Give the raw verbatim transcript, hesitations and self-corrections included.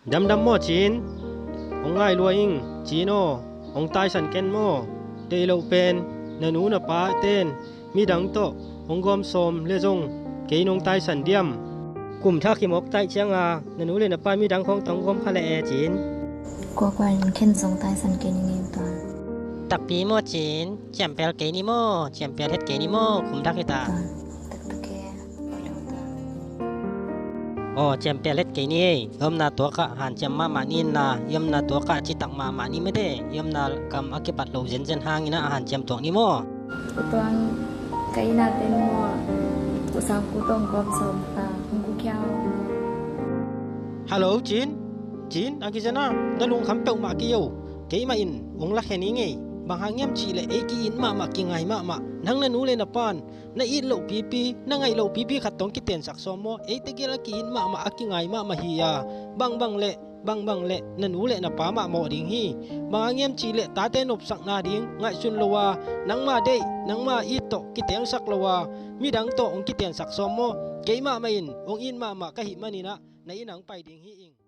Damdam maw Cin? Hong ngai lua ing Cin aw. Hong taisan ken maw? Deih loh pen na nu na pa ten midang tawh hong gawm sawm le zong kei nong taisan diam? Kum thak hi mawk taih cianga na nu le na pa midang khawng tawh hong gawm kha leh e Cin. Kuakua in khen zong taisan kei ni ngei uh tuan. Takpi maw Cin? Ciampel kei ni maw? Ciampel het kei ni maw? Kum thak hi ta. Aw, ciampel het kei ni ei. I omna tuakah hanciam mahmah ni inla, i omna tuakah citak mahmah ni mete. I omna kam a kipat lo zenzen hangin a hanciam tuak ni maw? Tuan, ka ina ten maw? Usang ku tong gom som ta. Hong ku kiau. Hello Cin. Cin, a kizena na lungkham peuhmah kei o. Keimah in hong lakhe ni ngei. Bang hang hiam cihleh ei ki-it mahmah, kingai mahmah. Nang na nu le na pan na it loh pipi, na ngaih loh pipi khat tawh hong kitensak sawm maw? Ei tegel a ki-it mahmah, a kingai mahmah hi a. Bangbang leh bangbang leh na nu le na pa mah mawh ding hi. Bang hang hiam cihleh tate nopsakna ding ngaihsun lo a, nangma deih nangma it tawh kitengsak lo a, midang tawh hong kitensak sawm maw? Kei mahmah in hong it mahmah ka hih maninah na inn ah hong pai ding hi ing.